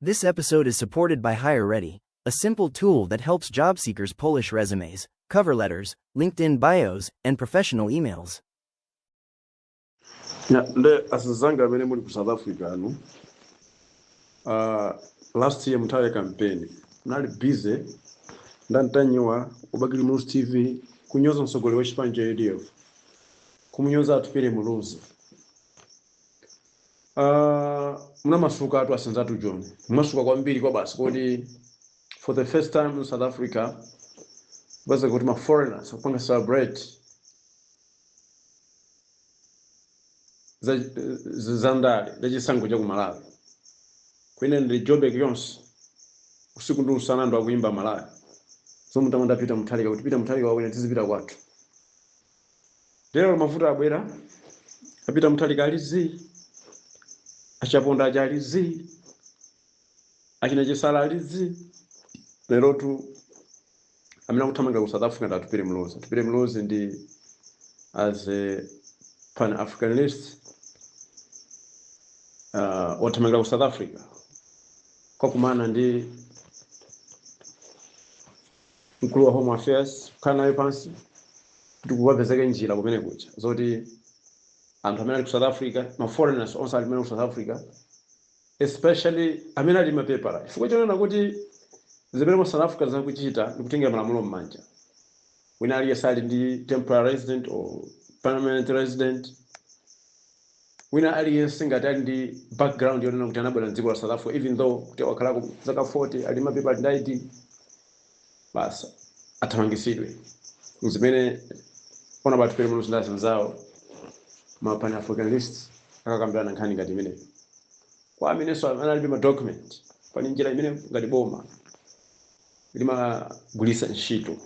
This episode is supported by HireReady, a simple tool that helps job seekers polish resumes, cover letters, LinkedIn bios, and professional emails. Ya, nde azinzanga amene muli ku South Africa anu, last year mnthawi ya campaign munali busy ndi a Ntanyiwa wa Bakili Muluzi TV kunyoza mtsogoleri wa chipani cha UDF, kumunyoza Atupele Muluzi. Munamasuka atu asinzatu John, munamasuka kwambiri kwa basi kodi for the first time in South Africa baza kuti ma foreigners akupanga celebrate za ndale za chisankho cha ku Malawi. Kwina ndi Joburg yonse usiku ndi usana anthu akuyimba Malawi zomutamanda Peter Mutharika kuti Peter Mutharika wawina, tizipita kwathu. Lero mavuto abwera, a Peter Mutharika ali zii, achaponda aja ali zii, achina Chisala ali zii. Lerotu amene akuthamangira ku South Africa ndi Atupele Muluzi. Atupele Muluzi ndi as a pan Africanist wathamangira ku South Africa kwakumana ndi mkulu wa Home Affairs, kukhala naye pansi kuti kukapezeke njira kumene kuja zoti anthu amene ali ku South Africa, ma foreigners onse ali kumene ku South Africa, especially amene ali mapepala, chifukwa chonena kuti zimene mu South Africa zakuchita ndi kutengera malamulo m'manja. Wina aliyense ali ndi temporary resident or permanent resident, wina aliyense ngati ali ndi background yonena kuti anabwera mdziko la South Africa, even though kuti wakhalako zaka 40, ali mapepala ndi ID, basi athamangisidwe. Zimene ona Atupele Muluzi ndi azinzawo ma pan Africanist akakambirana nkhani ngati imeneyo. Kwa amenenso amene alibe ma document, pali njira imene ngati boma limagwiritsa ntchito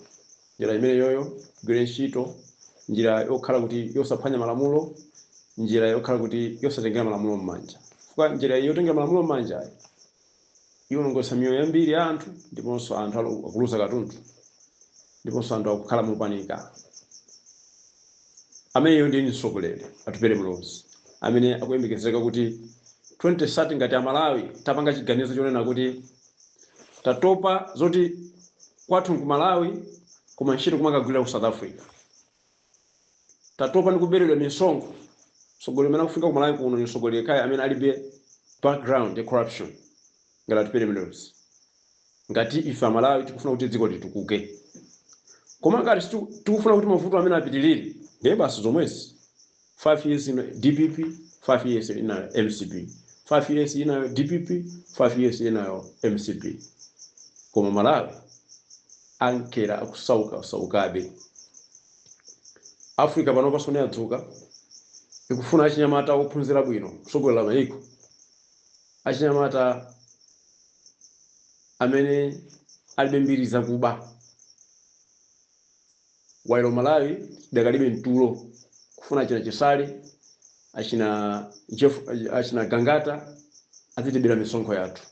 njira imene yoyo igwire ntchito, njira yokhala kuti yosaphwanya malamulo, njira yokhala kuti yosatengera malamulo m'manja, chifukwa njira yotengera malamulo m'manja iwonongetsa miyoyo yambiri ya anthu, ndiponso anthu akuluza katundu, ndiponso anthu akukhala mopanika. Ameneyo ndiye mtsogoleri Atupele Muluzi amene akuyembekezeka kuti 2030, ngati Amalawi tapanga chiganizo chonena kuti tatopa zoti kwathu ku Malawi koma ntchito kumakagwira ku South Africa, tatopa ndi kuberedwa misonkho, mtsogoleri amene akufika ku Malawi kuno ni mtsogoleri yekhayo amene alibe background ya corruption ngati Atupele Muluzi, ngati ife Amalawi tikufuna kuti dziko litukuke. Koma ngati tikufuna kuti mavuto amene apitirire, ndiye basi zomwezi: 5 years ino DPP, 5 years inayo MCP, 5 years inayo DPP, 5 years inayo MCP, koma Malawi ankera akusauka saukabe. Africa pano pasone yadzuka, ikufuna achinyamata ophunzira bwino kusogolera mayiko, achinyamata amene alibe mbiri zakuba, while Malawi idakalibe mtulo kufuna achina Chisale, achina Jeff, achina Gangata azitibera misonkho yathu.